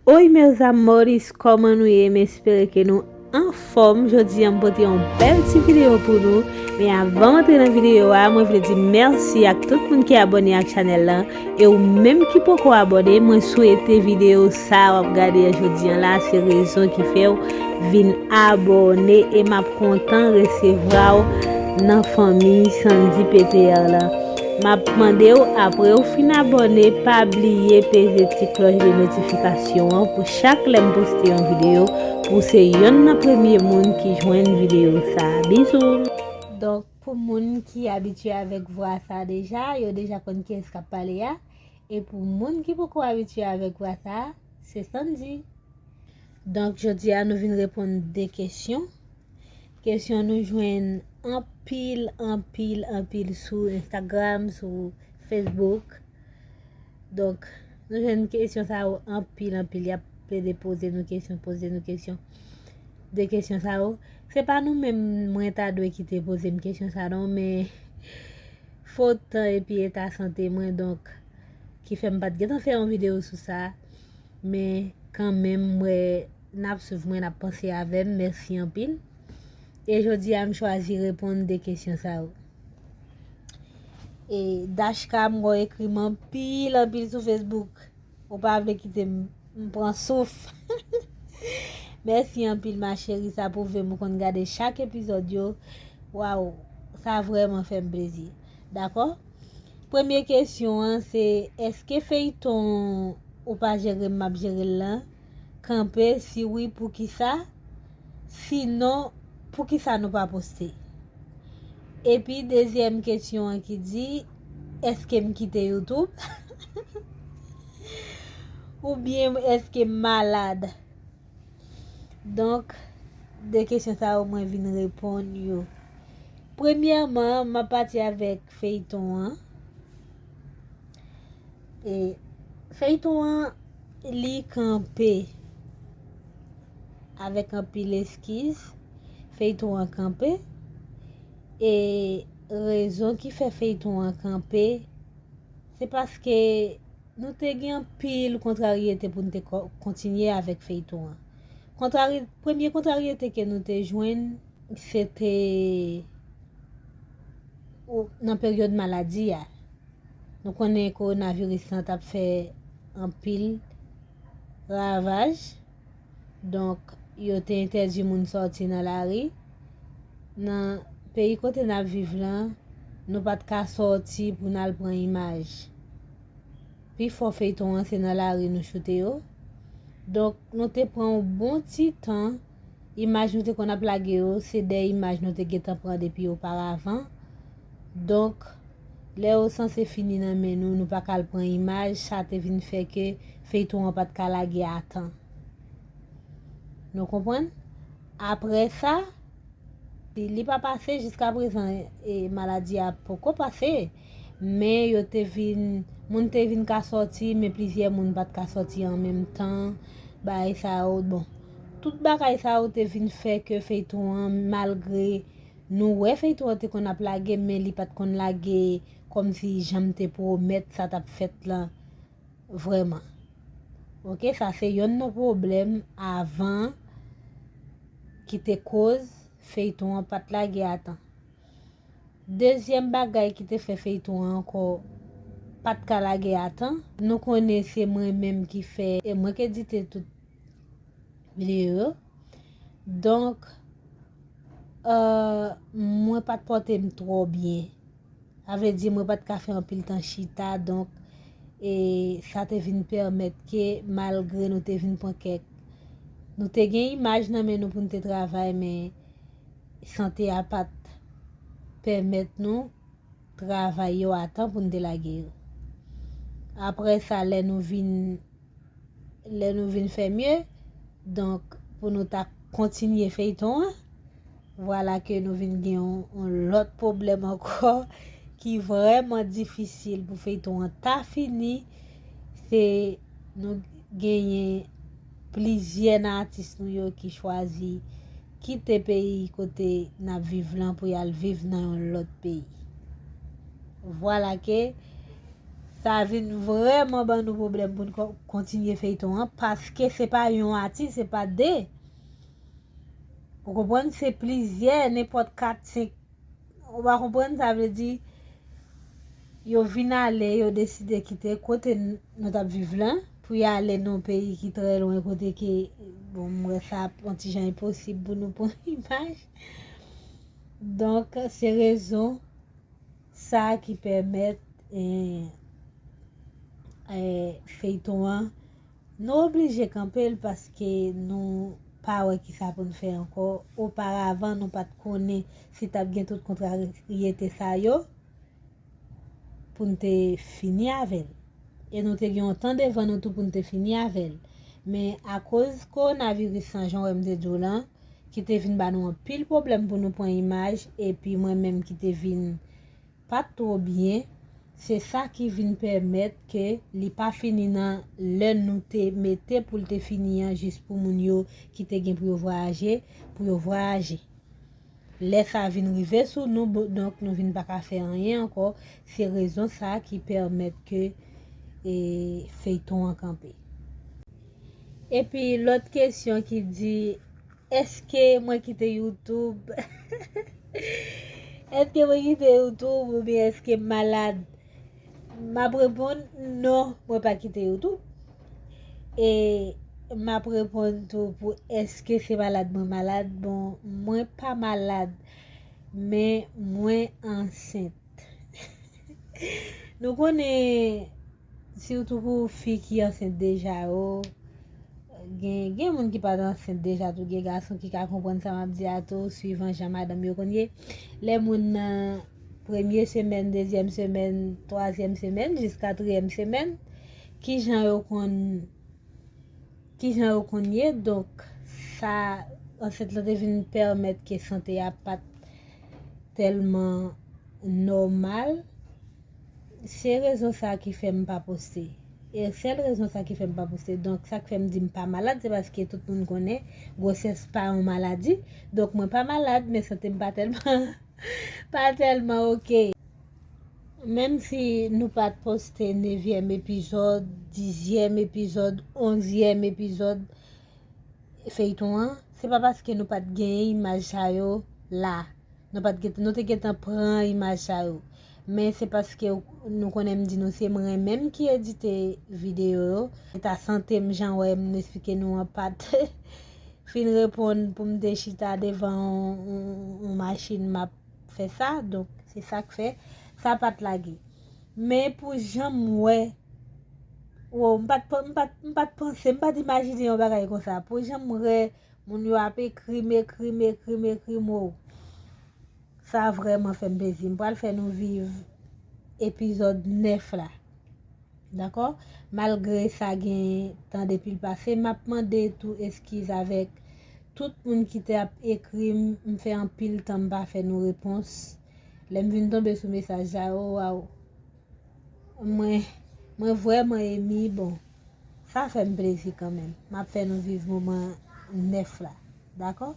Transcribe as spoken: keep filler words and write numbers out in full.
Oi meus amores, kòman nou ye? M espere ke nou anfòm. Jodi a m pote yon bèl ti videyo pou nou. Men avan m antre nan videyo a, mwen vle di mèsi ak tout moun ki abòne ak chanèl lan. E ou menm ki poko abòne, mwen swete videyo sa w ap gade a jodi a la, se rezon ki fè w vin abòne. E m ap kontan resevwa w nan fanmi Sandy P T R lan. M ap mande w, apre w fin abòne, pa bliye peze ti klòch de notifikasyon an pou chak lè m poste yon videyo, pou w se yonn nan premye moun ki jwenn videyo sa. Bizou! Donk, pou moun ki abitye avèk vwa sa deja, yo deja konn kiyès k ap pale a. E pou moun ki poko abitye avèk vwa sa, se Sandy. Donk, jodi a, nou vin reponn de kesyon. Kesyon nou jwenn anpil, anpil, anpil sou Instagram, sou Facebook. Donk, nou jwenn kesyon sa yo anpil, anpil. Y ap plede poze nou kesyon, poze nou kesyon. De kesyon sa yo. Se pa nou menm, mwen ta dwe kite poze m kesyon sa non, men fot tan epi eta sante mwen, donk, ki fè m pa t gentan fè yon videyo sou sa. Men kanmenm, m wè n ap swiv mwen, n ap panse avè m. Mèsi anpil. E jodi a, m chwazi reponn de kesyon sa yo. E Dashka, m wè w ekri m anpil, anpil sou Facebook. Ou pa vle kite m, m pran souf. Mèsi anpil, ma chérie, sa pwouve m ou konn gade chak epizòd yo. Waw, sa vrèman fè m plezi. Dakò? Premye kesyon an se, èske feyton Ou pa jere m, m ap jere l lan kanpe? Si wi, poukisa? Sinon, poukisa nou pa poste? Epi dezyèm kesyon an ki di, èske m kite YouTube? Oubyen èske m malad? Donk, de kesyon sa yo mwen vin reponn yo. Premyèman, m ap pati avèk feyton an. E feyton an, li kanpe. Avèk anpil eskiz, feyton an kanpe. E rezon ki fè feyton an kanpe, se paske nou te gen anpil kontraryete pou n te ko-, kontinye avèk feyton an. Kontrari-, premye kontraryete ke nou te jwenn, se te ou, nan peryòd maladi a. Nou konnen kowonaviris lan t ap fè anpil ravaj. Donk, yo te entèdi moun sòti nan lari. Nan peyi kote n ap viv lan, nou pa t ka sòti pou n al pran imaj. Pifò feyton an se nan lari nou choute yo. Donk, nou te pran yon bon ti tan. Imaj nou te konn ap lage yo, se de imaj nou te gentan pran depi oparavan. Donk, lè yo sanse fini nan men nou, nou pa ka al pran imaj, sa te vin fè ke feyton an pa t ka lage a tan. Nou konprann? Apre sa, li, li pa pase jiska prezan, e maladi a poko pase, men yo te vin, moun te vin ka sòti, men plizyè moun pa t ka sòti an menm tan, bagay sa yo, bon. Tout bagay sa yo te vin fè ke feyton an, malgre nou wè feyton an te konn ap lage, men li pa t konn lage kòmsi jan m te pwomèt sa t ap fèt lan vrèman. Oke, sa se yonn nan pwoblèm avan ki te koz feyton an pa t lage a tan. Dezyèm bagay ki te fè feyton an ankò pa t ka lage a tan, nou konnen se mwen menm ki fè, e mwen k edite tout videyo yo. Donk, euh, mwen pa t pòte m twò byen. Sa vle di mwen pa t ka fè anpil tan chita, donk, e sa te vin pèmèt ke malgre nou te vin pran kèk, nou te gen imaj nan men nou pou n te travay, men sante a pa t pèmèt nou travay yo a tan pou n te lage yo. Apre sa, lè nou vin, lè nou vin fè mye, donk, pou nou ta kontinye feyton an, vwala ke nou vin gen yon, yon lòt pwoblèm ankò ki vrèman difisil pou feyton an ta fini. Se nou genyen plizyè nan atis nou yo ki chwazi kite peyi kote n ap viv lan pou y al viv nan yon lòt peyi. Vwala ke Sa vin vrèman ban nou pwoblèm pou n kontinye feyton an, paske se pa yon atis, se pa de. Ou konprann? Se plizyè, nenpòt kat, senk. Ou pa konprann? Sa vle di, yo vin ale, yo deside kite kote nou t ap viv la, pou y ale nan yon peyi ki trè lwen, kote ke, bon, m wè sa ap yon ti jan enposib pou nou pran imaj. Donk, se rezon sa ki pèmèt, eh, eh, feyton an, nou oblije kanpe l paske nou pa wè kisa pou n fè ankò. Oparavan, nou pa t konnen si t ap gen tout kontraryete sa yo pou n te fini avè l. E nou te gen yon tan devan nou tou pou n te fini avè l. Men akoz kowonaviris lan, jan w wè m te di w lan, ki te vin ba nou anpil pwoblèm pou nou pran imaj, epi mwen menm ki te vin pa t twò byen, se sa ki vin pèmèt ke li pa fini nan lè nou te mete pou l te fini an, jis pou moun yo ki te gen pou yo vwayaje, pou yo vwayaje. Lè sa vin rive sou nou, bo-, donk nou vin pa ka fè anyen ankò. Se rezon sa ki pèmèt ke, e, feyton an kanpe. Epi lòt kesyon ki di, èske mwen kite YouTube? Èske mwen kite YouTube oubyen èske m malad? M ap reponn, non, mwen pa kite YouTube. E m ap reponn tou pou èske se malad mwen malad. Bon, mwen pa malad, men mwen ansent. Nou konnen, sitou pou fi ki ansent deja yo, gen, gen moun ki pa t ansent deja tou, gen gason ki ka konprann sa m ap di a tou, swivan jan madanm yo konn ye. Lè moun nan premye semèn, dezyèm semèn, twazyèm semèn, jis katriyèm semèn, ki jan yo konn, ki jan yo konn ye. Donk, sa, ansent lan te vin pèmèt ke sante a pa t tèlman nòmal. Se rezon sa ki fè m pa poste. E sèl rezon sa ki fè m pa poste. Donk, sa k fè m di m pa malad, se paske tout moun konnen gwosès pa yon maladi. Donk, mwen pa malad, men sante m pa tèlman, pa tèlman oke. Menm si nou pa t poste nevyèm epizòd, dizyèm epizòd, onzyèm epizòd feyton an, se pa paske nou pa t gen imaj sa yo la. Nou pa t gen, nou te gentan pran imaj sa yo. Men se paske nou konnen m di nou se mwen menm ki edite videyo yo. E ta sante m jan wè m esplike nou an pa t fin reponn pou m te chita devan yon, yon, yon machin m ap fè sa. Donk, se sa k fè sa pa t lage. Men pou jan m wè, wow, m pa t, m pa t, m pa t panse, m pa t imajine yon bagay konsa. Pou jan m wè moun yo ap ekri m, ekri m, ekri m, ekri m, wow. Sa vrèman fè m plezi. M pral fè nou viv epizòd nèf la. Dakò? Malgre sa gen tan depi l pase, m ap mande tou eskiz avèk tout moun ki te ap ekri m. M fè anpil tan m pa fè nou repons. Lè m vin tonbe sou mesaj sa yo, waw. Mwen, mwen vrèman emi, bon, sa fè m plezi kanmenm. M ap fè nou viv moman nèf la. Dakò?